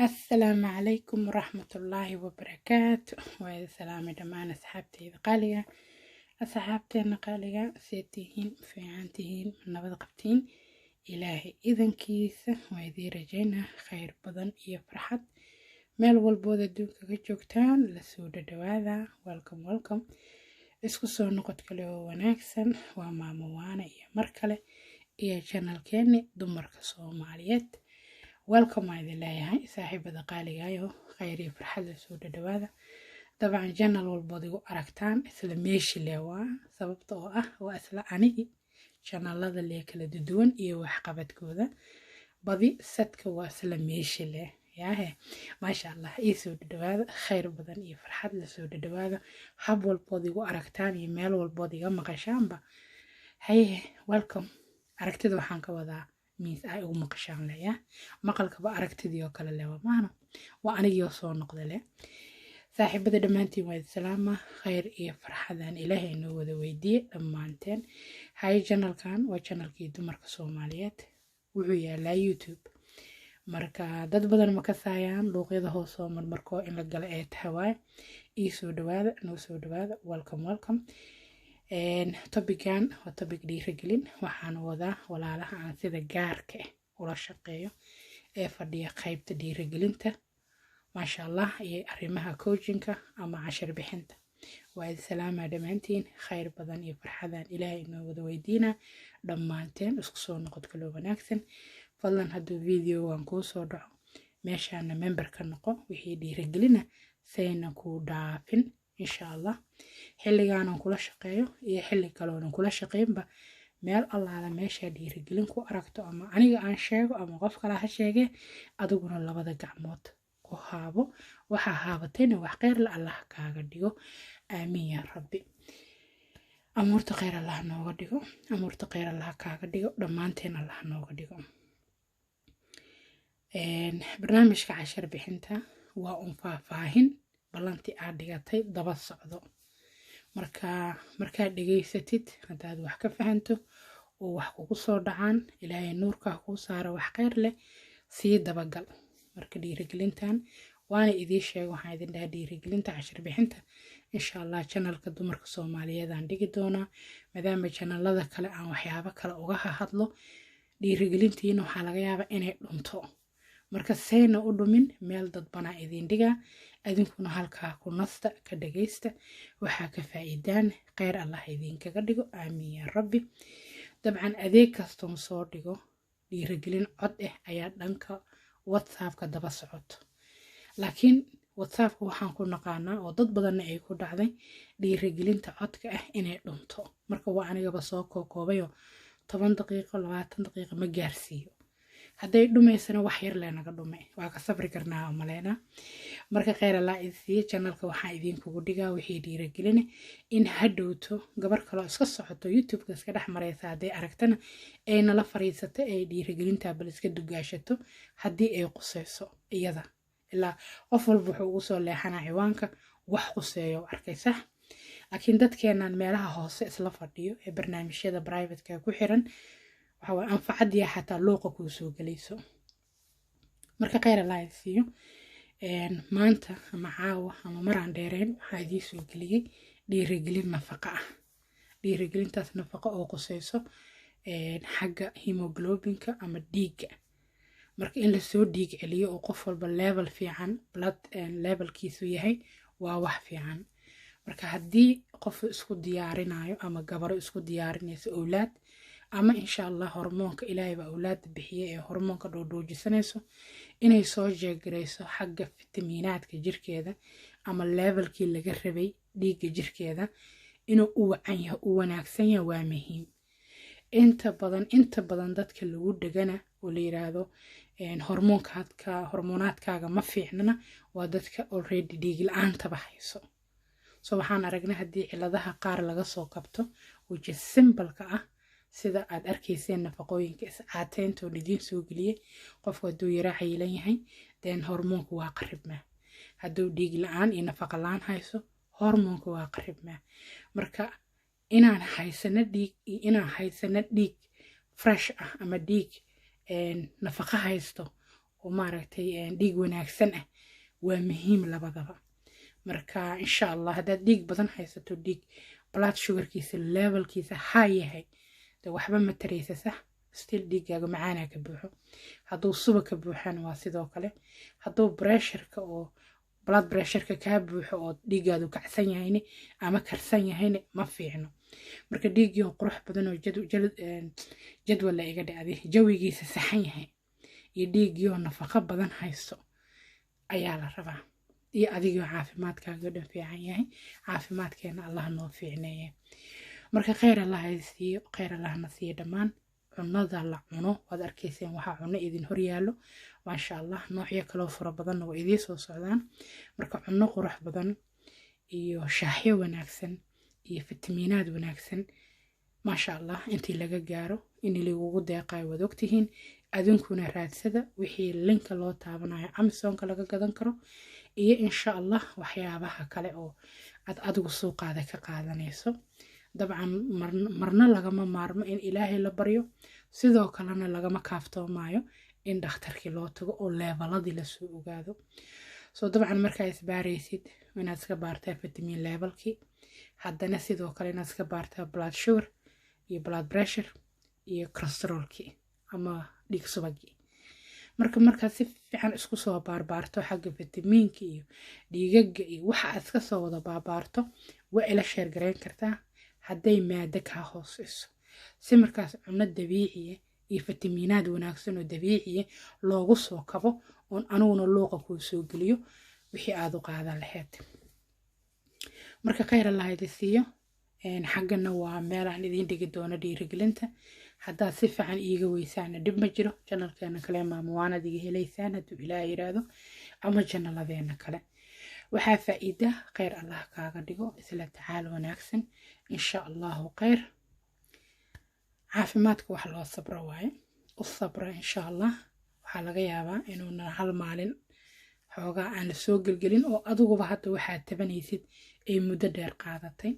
Asalaamu calaykum waraxmatullaahi wabarakaatu. Waa idin salaamay dhammaan asxaabteyda qaaliga, asxaabteena qaaliga. See tihiin? Fiican tihiin? Nabad qabtiin? Ilaahay idankiisa waa idiin rajaynaa khayr badan iyo farxad meel walbood adduunka ka joogtaan. Lasoo dhadhawaada, welcome, welcome. Isku soo noqod kale oo wanaagsan. Waa Maamo Waana iyo mar kale iyo channelkeeni dumarka Soomaaliyeed. Welcome aa idin leeyahay, saaxiibada qaaligayo, khayr iyo farxad lasoo dhadhawaada. Dabcan channel walbood igu aragtaan isla meeshi le waa, sababta oo ah waa isla anigi. Channelada lee kala duwan iyo waxqabadkooda badi sadka waa isla meeshi leh yaahe. Maasha Allah, iisoo dhadhawaada, khayr badan iyo farxad lasoo dhadhawaada. Hab walbood igu aragtaan iyo meel walbood iga maqashaanba, haye, welcome. Aragtida waxaan ka wadaa means ay ugu maqashaan leh ya, maqalkaba aragtidii oo kale leh waa maano, waa anigii soo noqda leh. Saaxiibada dhammaantiin waa salaama, khayr iyo farxadan Ilaahay inoo wada weydiiye dhammaanteen. Haye, channelkan waa channelkii dumarka Soomaaliyeed, wuxuu yaalaa YouTube. Marka dad badan ma kasaayaan luuqyada hoosoo marmarkoo in la gala ee tahay waaye. Ii soo dhawaada, noo soo dhawaada, welcome, welcome. Topican waa topic dhiirigelin. Waxaan wadaa walaalaha aan sida gaarka ah ula shaqeeyo ee fadhiya qaybta dhiirigelinta, maasha Allah, iyo arrimaha coachinka ama cashir bixinta. Waa idin salaamaa dhammaantiin, khayr badan iyo farxadan Ilaahay inoo wada weydiinaa dhammaanteen. Isku soo noqod kaloo wanaagsan. Fadlan hadduu videogan kuu soo dhaco, meeshaana member ka noqo, wixii dhiirigelina sayna kuu dhaafin, insha Allah. Xilligaanan kula shaqeeyo iyo xilli kaloonan kula shaqeynba, meel allaala meeshaa dhiirigelin ku aragto, ama aniga aan sheego ama qof kale ha sheegee, adiguna labada gacmood ku haabo. Waxaa haabatayna wax kheyr la Allah kaaga dhigo. Aamiin yaa Rabbi. Amuurta kheyr Allah nooga dhigo, amuurta kheyr Allah kaaga dhigo, dhammaanteen Allah nooga dhigo. Barnaamijka cashar bixinta waa un faahfaahin ballantii aad dhigatay daba socdo. Marka markaad dhegaysatid, haddaad wax ka fahanto oo wax kugu soo dhacaan, Ilaahay nuurkaa kuu saara, wax kheyr leh sii dabagal. Marka dhiirigelintan waana idiin sheega, waxaan idin dhahaa dhiirigelinta cashar bixinta, insha Allah, channelka dumarka Soomaaliyeed aan dhigi doonaa, maadaama channelada kale aan waxyaabo kale uga hadlo. Dhiirigelintiina waxaa laga yaabaa inay dhunto. Marka sayna u dhumin, meel dadbanaa idiin dhigaa, adinkuna halkaa ku nasta, ka dhagaysta, waxaa ka faa'iidaan kheyr Allah idinkaga dhigo. Aamiin yaa Rabbi. Dabcan adeeg kastoon soo dhigo, dhiirigelin cod ah ayaa dhanka WhatsAppka daba socoto, laakiin WhatsAppka waxaan ku naqaanaa oo dad badanna ay ku dhacday dhiirigelinta codka ah inay dhunto. Marka waa anigaba soo kookoobayoo 10 daqiiqo, 20 daqiiqo ma gaarsiiyo. Hadday dhumaysana wax yar leenaga dhumay, waa ka sabri karnaa maleynaa. Marka kheyr Allah idin siiye. Channelka waxaan idinkugu dhigaa wixii dhiirigelina, in hadhowto gabar kaloo iska socoto, YouTube-ka iska dhex maraysa, hadday aragtana ay nala fariisato, ay dhiirigelintaa bal iska dugaashato haddii ay quseyso iyada. Ilaa qof walba wuxuu ugu soo leexanaa ciwaanka wax quseeyo, arkay sax. Laakiin dadkeenan meelaha hoose isla fadhiyo ee barnaamijyada privateka ku xiran, waxa waye anfacadiya xataa luuqa kuu soo gelayso. Marka kheyr Allah idin siiyo. Maanta ama caawa ama maraan dheereen, waxaa idiin soo geliyey dhiirigelin nafaqa ah, dhiirigelintaas nafaqo oo quseyso xagga hemoglobinka ama dhiigga. Marka in lasoo dhiig celiyo oo qof walba level fiican blood levelkiisu yahay waa wax fiican. Marka haddii qof isku diyaarinayo ama gabaro isku diyaarinayso owlaad, ama insha Allah hormoonka, Ilaahay baa owlaada bixiye, ee hormoonka dhoodhoojisanayso, inay soo jeegarayso xagga fitamiinaadka jirkeeda ama levelkii laga rabay dhiigga jirkeeda inuu u wacan yahay, u wanaagsan yahay, waa muhiim. Inta badan dadka lagu dhegana oo la yiraahdo hormoonkaadka, hormoonaadkaaga ma fiicnana, waa dadka already dhiig la-aantaba hayso. So waxaan aragnay haddii ciladaha qaar laga soo kabto, which is simpleka ah, sida aad arkayseen nafaqooyinka iscaateynta oo idiin soo geliyey, qofku hadduu yaraa cayilan yahay, then hormoonku waa qaribmaa. Hadduu dhiig la-aan iyo nafaqa la-aan hayso, hormoonku waa qaribmaa. Marka inaan haysano dhiig iyo inaan haysano dhiig fresh ah ama dhiig nafaqo haysto. Oo maaragtay dhiig wanaagsan ah waa muhiim labadaba. Marka insha Allah haddaad dhiig badan haysato, dhiig blood sugarkiisa levelkiisa high yahay, de waxba ma taraysa, sax? Still dhiiggaaga macaanaa ka buuxo. Hadduu suba ka buuxana waa sidoo kale. Hadduu pressureka oo blood pressureka kaa buuxo oo dhiiggaadu kacsan yahayne ama karsan yahayne, ma fiicno. Marka dhiiggii oo qurux badan oo jadwal la iga dhacday, jawigiisa saxan yahay, iyo dhiiggii oo nafaqo badan haysto ayaa la rabaa, iyo adigoo caafimaadkaaga dhan fiican yahay. Caafimaadkeena Allah noo fiicneeye. Marka kheyr Allah siiyo, kheyr Allahna siiyo dhammaan. Cunada la cuno waad arkayseen, waxaa cuno idin horyaallo, maasha Allah. Noocyo kaloo fara badanna waa idiin soo socdaan. Marka cunno qurux badan iyo shaaxyo wanaagsan iyo fitamiinaad wanaagsan, maasha Allah, intii laga gaaro in lagugu deeqayo waad ogtihiin. Adinkuna raadsada wixii linka loo taabanayo, Amazonka laga gadan karo, iyo insha Allah waxyaabaha kale oo aad adigu suuqaada ka qaadanayso. Dabcan marna lagama maarmo in Ilaahay la baryo, sidoo kalena lagama kaaftoomaayo in dhakhtarkii loo tago oo leveladii lasoo ogaado. Soo dabcan markaa isbaaraysid, inaad iska baartaa vitamin levelkii, haddana sidoo kale inaad iska baartaa blood sugar iyo blood pressure iyo cholesterolkii ama dhiig subagii. Marka markaad si fiican isku soo baarbaarto xagga fitamiinka iyo dhiigaga iyo waxa aad iska soo wada baarbaarto, waa ila share garayn kartaa hadday maado kaa hooseyso, si markaas cunno dabiiciya iyo fitamiinaad wanaagsan oo dabiiciya loogu soo kabo, oon aniguna luuqa kuu soo geliyo wixii aad u qaadan lahayd. Marka khayr Allah idi siiyo. Xaggana waa meel aan idiin dhigi doono dhiirigelinta. Haddaad si fiican iiga weysaana, dhib ma jiro, channelkeena kale Maama Waanaad iga helaysaan hadduu Ilaah yiraahdo, ama channelladeena kale. Waxaa faa'iida, khayr Allah kaaga dhigo. Isla tacaal wanaagsan, insha Allahu khayr. Caafimaadka wax loo sabro waaye, u sabra insha Allah. Waxaa laga yaabaa inuuna hal maalin xoogaa aan la soo gelgelin, oo adiguba hadda waxaad tabanaysid ay muddo dheer qaadatay.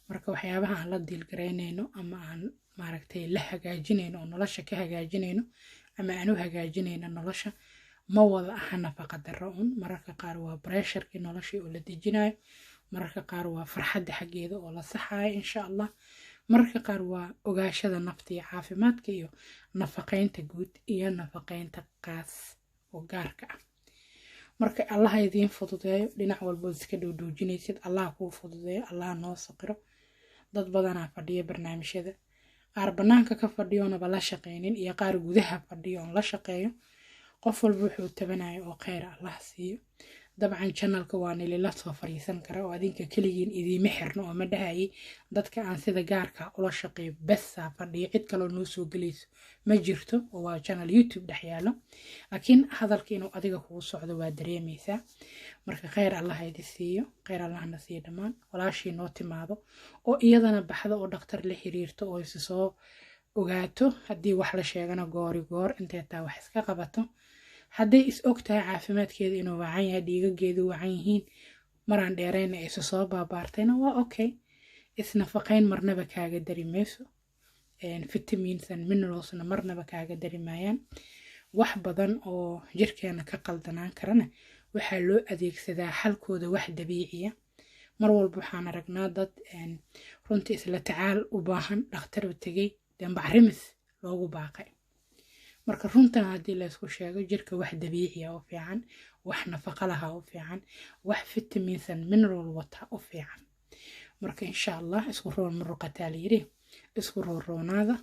Marka waxyaabaha aan la deal garaynayno ama aan maaragtay la hagaajinayno oo nolosha ka hagaajinayno ama aan u hagaajinayno nolosha, ma wada aha nafaqa darro un. Mararka qaar waa pressurekii noloshii oo la dejinayo, mararka qaar waa farxadda xaggeeda oo la saxayo insha Allah, mararka qaar waa ogaashada nafta iyo caafimaadka iyo nafaqeynta guud iyo nafaqeynta qaas oo gaarka ah. Marka Allaha idiin fududeeyo dhinac walbood iska dhowdhoojinaysid. Allah kuu fududeeyo, Allah noo saqiro. Dad badanaa fadhiya barnaamijyada, qaar bannaanka ka fadhiyoonaba la shaqeynin iyo qaar gudaha fadhiyo oon la shaqeeyo. Qof walba wuxuu tabanayo oo kheyr Allah siiyo. Dabcan channelka waa nilila soo fariisan kara oo adinka keligiin idiima xirno, oo ma dhahayay dadka aan sida gaarka ula shaqeeyo besaa fadhiyo, cid kaloo noo soo gelayso ma jirto, oo waa channel YouTube dhex yaalo. Laakiin hadalka inuu adiga kugu socdo waa dareemaysaa. Marka kheyr Allah idi siiyo, kheyr Allahna siiyo dhammaan. Walaashii noo timaado oo iyadana baxdo oo dhakhtar la xiriirto oo isi soo ogaato, haddii wax la sheegana goori goor intay taa wax iska qabato, hadday is og tahay caafimaadkeeda inuu wacan yahay, dhiigageedu wacan yihiin, maraan dheerayna isu soo baabaartayna, waa okay. Isnafaqayn marnaba kaaga dari mayso, vitamins and mineralsna marnaba kaaga dari maayaan. Wax badan oo jirkeena ka qaldanaan karana waxaa loo adeegsadaa xalkooda wax dabiiciya. Mar walba waxaan aragnaa dad runtii isla tacaal u baahan, dhakhtar u tegay, dembacrimis loogu baaqay. Marka runtan haddii laysku sheego, jirka wax dabiiciya u fiican, wax nafaqa laha u fiican, wax vitamins and mineral wata u fiican. Marka insha Allah isku roon muruqataa layiri, isku rooroonaada.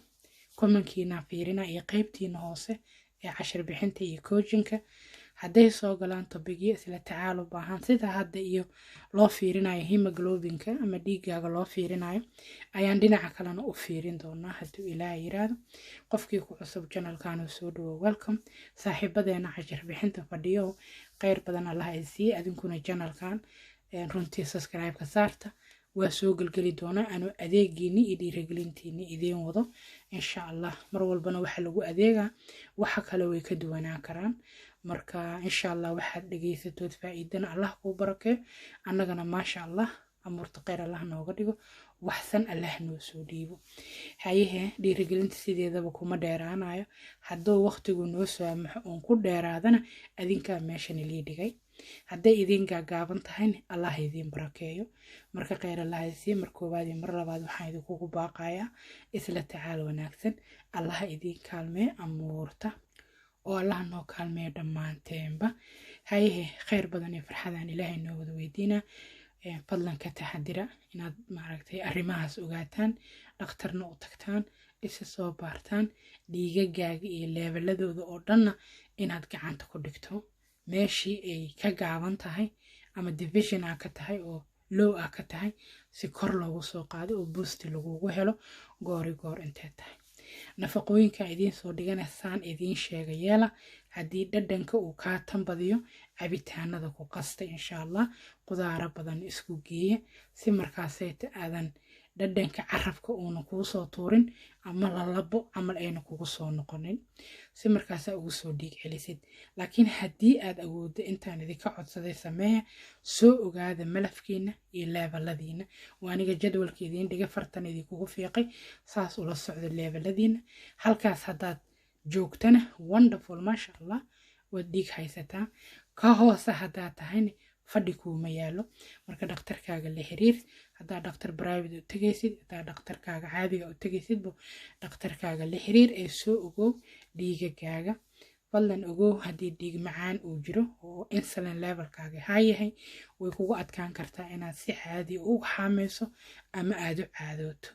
Commentkiina fiirina iyo qeybtiina hoose ee cashir bixinta iyo coachinka. Hadday soo galaan topicyo isla tacaal u baahan, sida hadda iyo loo fiirinayo hemoglobinka ama dhiiggaaga loo fiirinayo, ayaan dhinaca kalena u fiirin doonaa hadduu Ilaah yiraahdo. Qofkii ku cusub channelkan soo dhawo, welcome. Saaxiibadeena cashir bixinta fadhiyo, kheyr badan Allah ay siiye. Adinkuna channelkan runtii subscribe-ka saarta. Waa soo gelgeli doonaa anuu adeegiini iyo dhiirigelintiini idiin wado insha Allah. Mar walbana waxa lagu adeegaa waxa kale way ka duwanaan karaan. Marka insha Allah waxaad dhegaysatood faa'iidana, Allah kuu barakeeyo. Annagana maasha Allah, amuurta kheyr Allah nooga dhigo. Waxsan Allah noo soo dhiibo. Hayehe, dhiirigelinta sideedaba kuma dheeraanayo. Hadduu waqtigu noo saamaxo oon ku dheeraadana, adinkaa meeshan ilii dhigay. Hadday idiin gaagaaban tahayna, Allah idiin barakeeyo. Marka kheyr Allah isiiyo. Mar koowaad iyo mar labaad waxaan idinkugu baaqayaa isla tacaal wanaagsan. Allah idiin kaalmeeyo amuurta oo Allah noo kaalmeeyo dhammaanteenba. Hayehe, kheyr badan iyo farxadaan Ilaahay noo wada weydiinaa. Fadlan ka taxadira inaad maaragtay arrimahaas ogaataan, dhakhtarna u tagtaan, isa soo baartaan, dhiigagaaga iyo level-adooda oo dhanna inaad gacanta ku dhigto, meeshii ay ka gaaban tahay ama deficient ah ka tahay oo low ah ka tahay, si kor loogu soo qaado oo boost lagugu helo goori goor intee tahay. Nafaqooyinka idiin soo dhigana saan idiin sheega yeela. Haddii dhadhanka uu kaa tanbadiyo, cabitaanada ku qasta, insha Allah. Qudaaro badan isku geeya, si markaasayta aadan dhadhanka carabka uuna kuu soo tuurin ama lalabo camal ayna kugu soo noqonin, si markaasaa ugu soo dhiig celisid. Laakiin haddii aad awooddo intaan idinka codsaday sameeya. Soo ogaada malafkiina iyo level-adiina. Waa aniga jadwalka idiin dhigay, fartan idinkugu fiiqay. Saas ula socdo level-adiina. Halkaas haddaad joogtana, wonderful, maasha Allah, waad dhiig haysataa. Ka hoose haddaad tahayna, fadhi kuuma yaalo. Marka dhakhtarkaaga la xiriir. Haddaa dhakhtar private u tegaysid, haddaa dhakhtarkaaga caadiga u tegaysidbo, dhakhtarkaaga la xiriir ee soo ogow dhiigagaaga. Fadlan ogow, haddii dhiig macaan uu jiro oo insulin level-kaaga haa yahay, way kugu adkaan kartaa inaad si caadi u xaameyso ama aad u caadooto.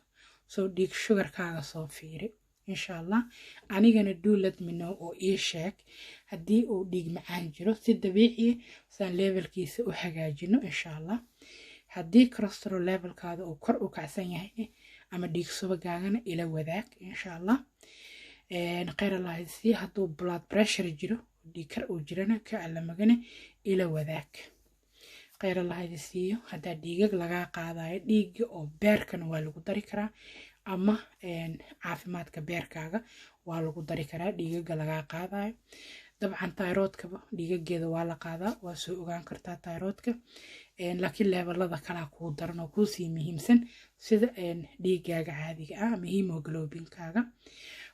Soo dhiig sugarkaaga soo fiiri, insha Allah. Anigana do let me know oo ii sheeg haddii uu dhiig macaan jiro, si dabiiciya saan level-kiisa u hagaajino, insha Allah. Haddii cholesterol level-kaada uu kor u kacsan yahay ama dhiig subagaagana, ila wadaag, insha Allah. Kheyr Allah sii. Hadduu blood pressure jiro, dhiig kar uu jirana, ka allamagane ila wadaag. Kheyr Allah idi siiyo. Haddaa dhiigag lagaa qaadayo, dhiigga oo beerkana waa lagu dari karaa, ama caafimaadka beerkaaga waa lagu dari karaa dhiigaga lagaa qaadayo. Dabcan thyroid-kaba dhiigageeda waa la qaadaa, waa soo ogaan kartaa thyroid-ka, laakiin level-ada kalaa kuu daran oo kuusii muhiimsan, sida dhiigaaga caadiga ah ama hemoglobin-kaaga.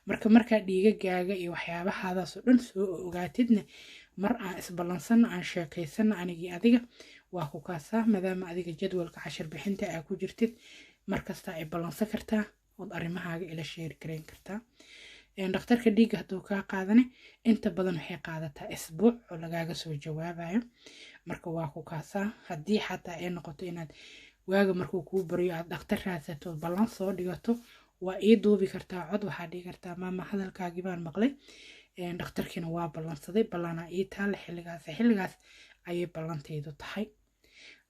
Marka markaa dhiigagaaga iyo waxyaabahaadaasoo dhan soo ogaatidna, mar aan isballansano, aan sheekaysano anigii adiga, waa ku kaasaa. Maadaama adiga jadwalka cashir bixinta aa ku jirtid, markasta ay ballansan kartaa ood arrimahaaga ila share gareyn kartaa. Dhakhtarka dhiigga hadduu kaa qaadane, inta badan waxay qaadataa isbuuc oo lagaaga soo jawaabayo. Marka waa ku kaasaa. Haddii xataa ay noqoto inaad waaga markuu kuu baryo aad dhakhtar raadsato, ballan soo dhigato, waa ii duubi kartaa cod. Waxaa dhihi kartaa: "Maama, hadalkaagii baan maqlay, dhakhtarkiina waa ballansaday, ballanaa ii taalla xilligaas, xilligaas ayay ballantaydu tahay."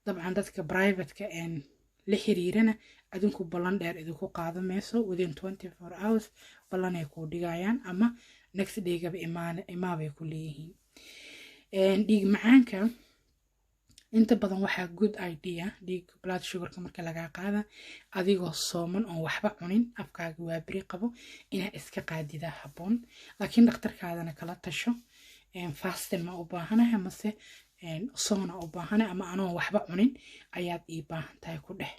Dabcan dadka private-ka la xiriirana, adinku ballan dheer idinku qaado mayso. Within 24 hours ballanay kuu dhigayaan ama next day-gaba imaabay ku leeyihiin. Dhiig macaanka inta badan waxaa good idea, dhiig blood sugar-ka marka lagaa qaada, adigoo sooman oon waxba cunin, afkaaga waa beri qabo, inaad iska qaadidaa habboon. Laakiin dhakhtarkaadana kala tasho: fasting ma u baahanahay mase soona u baahanahay, ama anoon waxba cunin ayaad ii baahan tahay, ku dheh.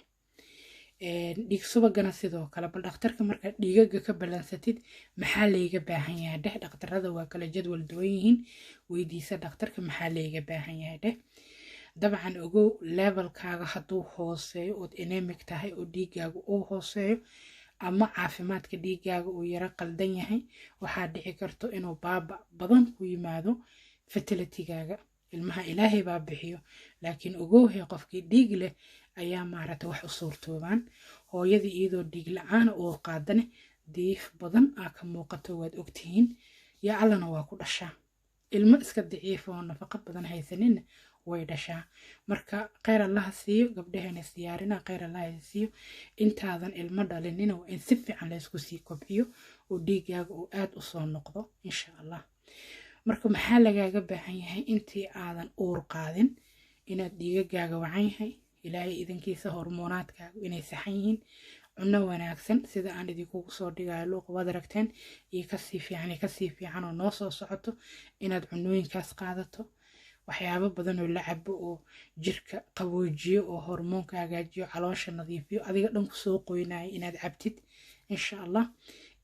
Dhiig subagana sidoo kale, bal dhakhtarka markaad dhiigaga ka ballansatid, "Maxaa layga baahan yahay?" dheh. Dhakhtarada waa kala jadwal duwan yihiin. Weydiisa dhakhtarka: "Maxaa layga baahan yahay?" dheh. Dabcan ogow, level-kaaga hadduu hooseeyo ood anemic tahay oo dhiigaaga uu hooseeyo ama caafimaadka dhiigaaga uu yaro qaldan yahay, waxaa dhici karto inuu baaba badan ku yimaado fertility-gaaga. Ilmaha Ilaahay baa bixiyo, laakiin ogowhe, qofkii dhiig leh ayaa maaragta wax u suurtoobaan. Hooyadii iyadoo dhiig la-aana uur qaadane, diif badan aa ka muuqato, waad ogtihiin. Yaa Allana waa ku dhashaa ilmo iska daciifa oo nafaqo badan haysanina way dhashaa. Marka kheyr Allaha siiyo gabdhaheena isdiyaarina, kheyr Allaha siiyo. Intaadan ilmo dhalinina, waa in si fiican laysku sii kobciyo oo dhiigaaga uu aad u soo noqdo, insha Allah. Marka maxaa lagaaga baahan yahay intii aadan uur qaadin? Inaad dhiigagaaga wacan yahay, Ilaahay idankiisa, hormoonaadkaagu inay saxan yihiin, cunno wanaagsan sida aan idinkugu soo dhigayo luuqa waad aragteen, iyo kasii fiican iyo kasii fiican oo noo soo socoto, inaad cunooyinkaas qaadato. Waxyaabaha Waxyaabo badan oo la cabo oo jirka qaboojiyo oo hormoonka hagaajiyo, caloosha nadiifiyo, adiga dhan kusoo qoynaya inaad cabtid, insha Allah,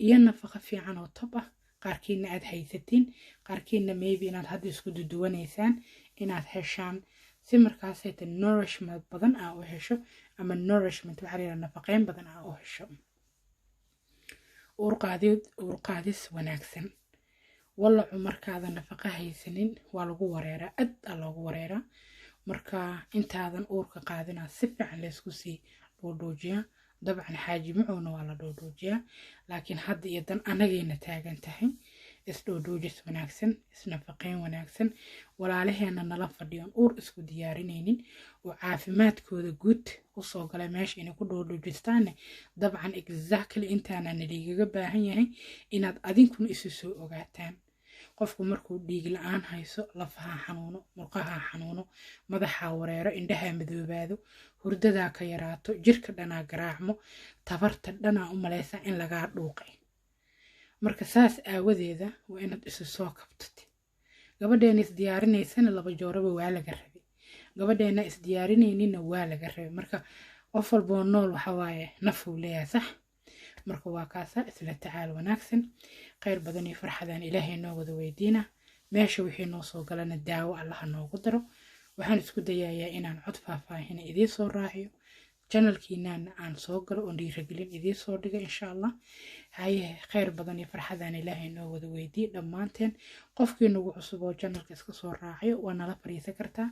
iyo nafaqo fiican oo top ah. Qaarkiina aad haysatiin, qaarkiina maybe inaad hadda isku duduwanaysaan inaad heshaan, si markaasayta nourishment badan aa u hesho, ama nourishment waxaa la yidhaha nafaqeyn badan aa u hesho. Uurqaadid, uurqaadis wanaagsan. Walacu markaadan nafaqa haysanin waa lagu wareeraa, aad aa loogu wareeraa. Marka intaadan uurka qaadinaa si fiican laysku sii dhuudhuujiyaa. Dabcan xaaji macuuna waa la dhuudhuujiyaa, laakiin hadda iyo dan anagayna taagan tahay isdhuudhuujis wanaagsan, isnafaqeyn wanaagsan. Walaalaheena nala fadhiyoon uur isku diyaarinaynin oo caafimaadkooda guud usoo galay meesha inay ku dhuudhuujistaanne, dabcan exactly intaana naliigaga baahan yahay inaad adinkuna isu soo ogaataan. Qofku markuu dhiig la-aan hayso, lafaha xanuuno, murqaha xanuuno, madaxa wareero, indhaha madoobaado, hurdadaa ka yaraato, jirka dhanaa garaacmo, tabarta dhanaa u malaysaa in lagaa dhuuqay. Marka saas aawadeeda waa inaad isu soo kabtid. Gabadheena isdiyaarinaysana laba jooraba waa laga rabay, gabadheena isdiyaarinayninna waa laga rabay. Marka qof walboo nool waxa waaye nafuu leeyahay, sax? Marka waa kaasa isla tacaal wanaagsan. Khayr badan iyo farxadaan Ilaahay noo wada weydiina. Meesha wixii noo soo galana daawo Allaha noogu daro. Waxaan isku dayayaa inaan cod faahfaahina idiin soo raaciyo, channelkiinaana aan soo galo oon dhiiragelin idiin soo dhigo, insha Allah. Haye, khayr badan iyo farxadaan Ilaahay noo wada weydiiye dhammaanteen. Qofkii nagu cusub oo channelka iska soo raacayo waa nala fariisan kartaa.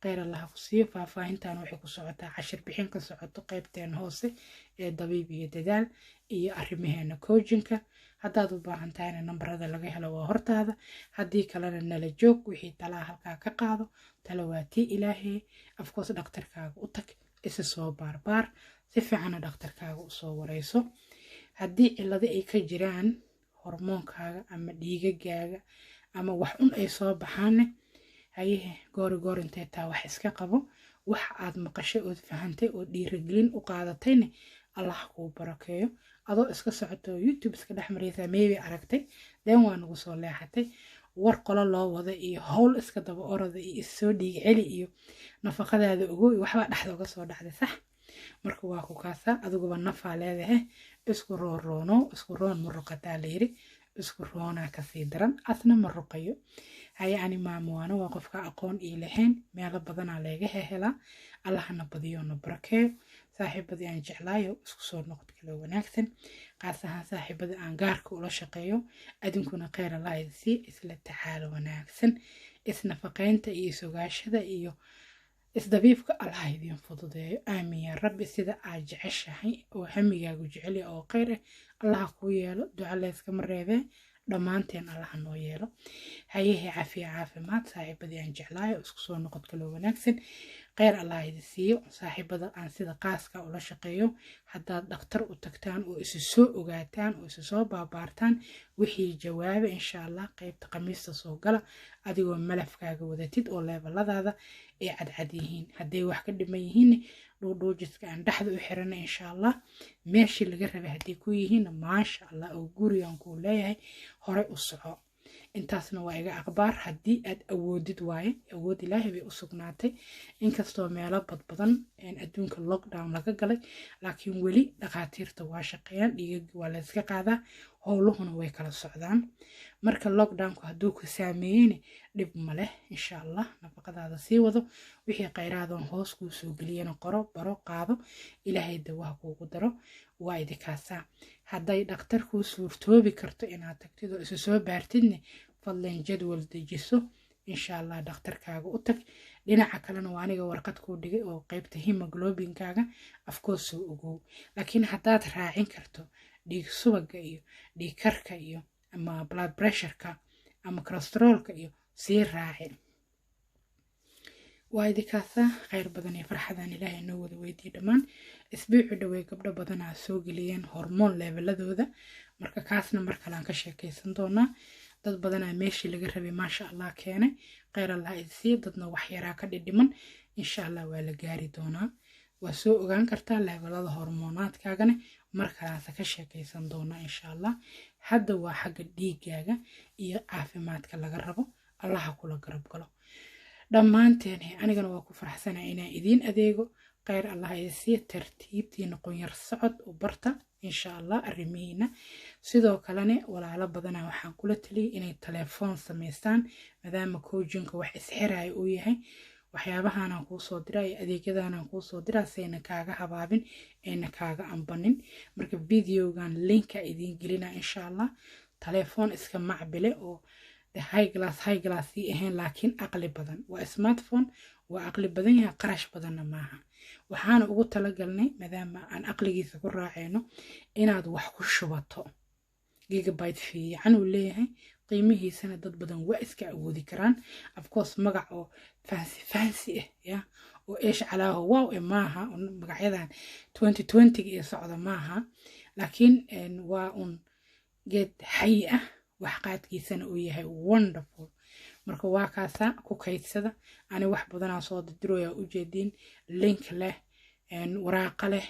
Khayr Allaha ku siiyo. Faahfaahintan waxay ku socotaa cashir bixin ka socoto qaybteen hoose ee Dabiib iyo Dadaal iyo arrimaheena coachinka. Haddaad u baahan tahayna nambarada laga helo waa hortaada, haddii kalena nala joog. Wixii talaa halkaa ka qaado, tala waa tii Ilaahay. Of course dhakhtarkaaga u tag, isa soo baarbaar, si fiicanna dhakhtarkaaga usoo wareyso. Haddii cillado ay ka jiraan hormoonkaaga ama dhiigagaaga ama wax un ay soo baxaanne, hayehe, goori goor intay taa wax iska qabo. Wax aad maqashay ood fahantay oo dhiirigelin u qaadatayne, Allah kuu barakeeyo. Adoo iska socoto YouTube iska dhex maraysaa, maybe aragtay, then waa nagu soo leexatay. War qolo loo wada iyo howl iska daba orada iyo issoo dhiig celi iyo nafaqadaada ogow iyo waxbaa dhexda uga soo dhacday, sax? Marka waa ku kaasaa. Adiguba nafaa leedahay, isku rooroono. Isku roon ma ruqataa layiri, isku roonaa kasii daran, asna ma ruqayo. Haye, ani maamuwaano waa qofka aqoon ii lahayn, meelo badanaa laga hehelaa. Allahna badiyo, na barakeeyo. Saaxiibadii aan jeclaayo, isku soo noqod kaloo wanaagsan, qaas ahaan saaxiibada aan gaarka ula shaqeeyo. Adinkuna kheyr Allah idin, isla tacaalo wanaagsan. Isnafaqeynta iyo isogaashada iyo isdabiibka Allah idiin fududeeyo. Aamin yaa Rabbi. Sida aad jeceshahay oo hamigaagu jecelya oo kheyr ah Allaha kuu yeelo. Duca layskama reebee, dhammaanteen Allaha noo yeelo. Hayahe, cafiya, caafimaad, saaxiibadii aan jeclaayo. Isku soo noqod kaloo wanaagsan, kheyr Allah idin siiyo. Saaxiibada aan sida qaaska ula shaqeeyo, haddaad dhakhtar u tagtaan oo isu soo ogaataan oo isu soo baabaartaan, wixii jawaaba insha Allah qeybta Khamiista soo gala, adigoo malafkaaga wadatid oo leveladaada ay cadcad yihiin. Hadday wax ka dhiman yihiin, dhuudhuujiska aan dhexda u xirana, insha Allah meeshii laga rabay hadday ku yihiin, maasha Allah, oo gurigan kuu leeyahay horey u soco. Intaasna waa iga aqbaar haddii aad awoodid waaye. Awood Ilaahay bay u sugnaatay. Inkastoo meelo badbadan adduunka lockdown laga galay, laakiin weli dhakhaatiirta waa shaqeeyaan, dhiigagi waa layska qaadaa, howluhuna way kala socdaan. Marka lockdownku hadduu ku saameeyeyna dhib ma leh, insha Allah nafaqadaada sii wado. Wixii khayraadon hoos kuu soo geliyana qoro, baro, qaado. Ilaahay dawaha kuugu daro. Waa idikaasaa. Hadday dhakhtar kuu suurtoobi karto inaad tagtid oo isu soo baartidne, fadlan jadwal dejiso, insha Allah dhakhtarkaaga u tag. Dhinaca kalena waa aniga warqad kuu dhigay oo qeybta hemoglobinkaaga afkoos soo ogow. Laakiin haddaad raacin karto dhiig subaga iyo dhiig karka iyo ama blood pressureka ama cholesterolka iyo sii raaci. Waa idinkaasa. Khayr badan iyo farxadan Ilaahay noo wada weydiiye dhammaan. Isbiicu dhawey gabdho badanaa soo geliyeen hormoon leveladooda, marka kaasna mar kalean ka sheekaysan doonaa. Dad badanaa meeshii laga rabay, maasha Allah, keenay, khayr Allah idsiiya. Dadna wax yaraa ka dhidhiman, insha Allah waa la gaari doonaa. Waa soo ogaan kartaa levelada hormoonaadkaagana, mar kalaasa ka sheekaysan doonaa, insha Allah. Hadda waa xagga dhiigaaga iyo caafimaadka laga rabo. Allaha kula garab galo. Dhammaanteen anigana waa ku faraxsanaa inaan idiin adeego. Kheyr Allah idin siiya. Tartiibtiina qunyar socod u barta, insha Allah, arrimihiina. Sidoo kalene walaalo badanaa waxaan kula taliyay inay telefoon samaystaan, maadaama coachingka wax isxiraya uu yahay. Waxyaabahaanaan kuu soo diraa iyo adeegyadaanaan kuu soo diraa sayna kaaga habaabin, ayna kaaga ambanin. Marka videogan linka idiin gelina, insha Allah. Telefoon iska macbile oo high class, high class sii ahayn, laakiin aqli badan. Waa smartphone, waa aqli badan yahay, qarash badanna maaha. Waxaana ugu talagalnay, maadaama aan aqligiisa ku raacayno, inaad wax ku shubato. Gigabyte fiican uu leeyahay, qiimihiisana dad badan waa iska awoodi karaan. Of course, magac oo fancy fancy ah ya oo eesh calaaho wow e maaha, magacyadan 2020 iyo socda maaha, laakiin waa un geed xayi ah, wax qaadkiisana uu yahay wonderful. Marka waa kaasaa, ku kaydsada. Ani wax badanaa soo diroya, ujeediin, link leh, waraaqa leh,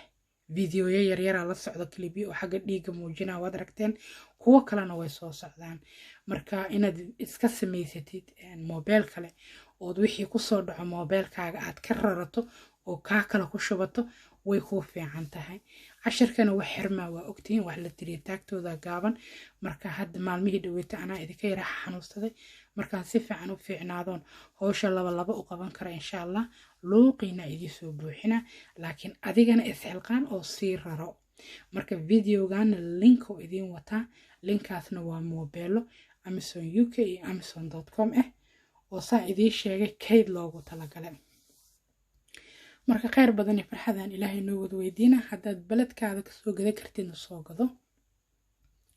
videoyo yaryaraa la socda, clipyo oo xagga dhiigga muujinaa waad aragteen, kuwo kalena way soo socdaan. Marka inaad iska samaysatid mobile kale ood wixii kusoo dhaco mobilkaaga aad ka rarato oo kaa kale ku shubato way kuu fiican tahay. Cashirkana wax xirmaa waa ogtihiin, wax la tiriya taagtooda gaaban. Marka hadda maalmihii dhaweyta anaa idinka yara xanuunsaday. Markaan si fiican u fiicnaadoon howsha laba laba u qaban kara, insha Allah, luuqiina idiin soo buuxina. Laakiin adigana isxilqaan oo sii raro. Marka videogana link oo idiin wataa, linkaasna waa mobeelo Amazon UK iyo Amazon.com ah oo saa idiin sheegay kayd loogu talagalay. Marka kheyr badan iyo farxadan Ilaahay noo wada weydiina. Haddaad beledkaada kasoo gadan kartidna soo gado,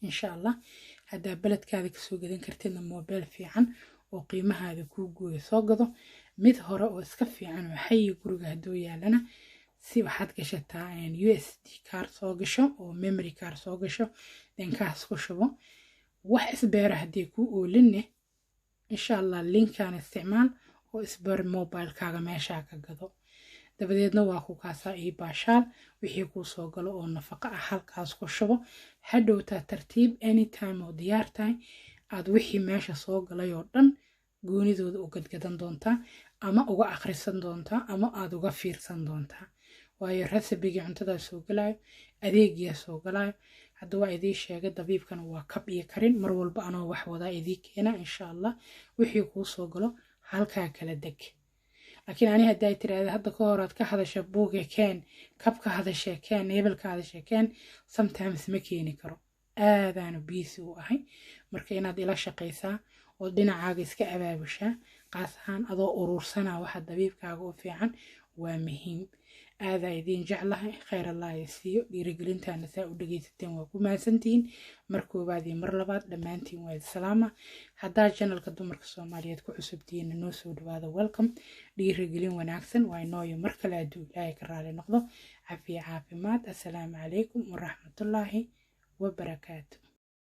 insha Allah. Haddaad beledkaada kasoo gadan kartidna mobile fiican oo qiimahaada kuu gooyo soo gado. Mid hore oo iska fiican oo xayi guriga hadduu yaalana, si waxaad gashataa USB card soo gasho oo memory card soo gasho, then kaas ku shubo. Wax isbeera haddii kuu oolinne, insha Allah, linkan isticmaal oo isbar mobilekaaga meeshaa ka gado. Dabadeedna waa ku kaasaa ii baashaal. Wixii kuu soo galo oo nafaqo ah halkaas ku shubo. Hadhowtaa tartiib, anytime oo diyaar tahay, aad wixii meesha soo galay oo dhan goonidooda u gadgadan doontaa ama uga akhrisan doontaa ama aada uga fiirsan doontaa, waayo recipegii cuntadaa soo galayo, adeegiyaa soo galayo. Hadda waa idii sheegay, dabiibkana waa kab iyo karin. Mar walba anoo wax wadaa idii keena, insha Allah. Wixii kuu soo galo halkaa kala deg. Laakiin ani hadday tiraahda hadda ka hor aad ka hadasha buuga keen, kab ka hadashee keen, hebel ka hadashee keen, sometimes ma keeni karo, aadaanu busy u ahay. Marka inaad ila shaqaysaa oo dhinacaaga iska abaabushaa, qaas ahaan adoo uruursanaa waxa dabiibkaaga u fiican, waa muhiim. Aadaa idiin jeclahay, kheyr Allah i siiyo. Dhiirigelintaana saa u dhegeysateen waa ku mahadsantihiin mar koowaad iyo mar labaad. Dhammaantiin waa salaama. Haddaa channelka Dumarka Soomaaliyeed ku cusubtihiinna, noo soo dhawaada, welcome. Dhiirigelin wanaagsan waa inooyo mar kale hadduu Ilaahay ka raali noqdo. Cafiya, caafimaad. Assalaamu calaykum waraxmatullaahi wabarakaatu.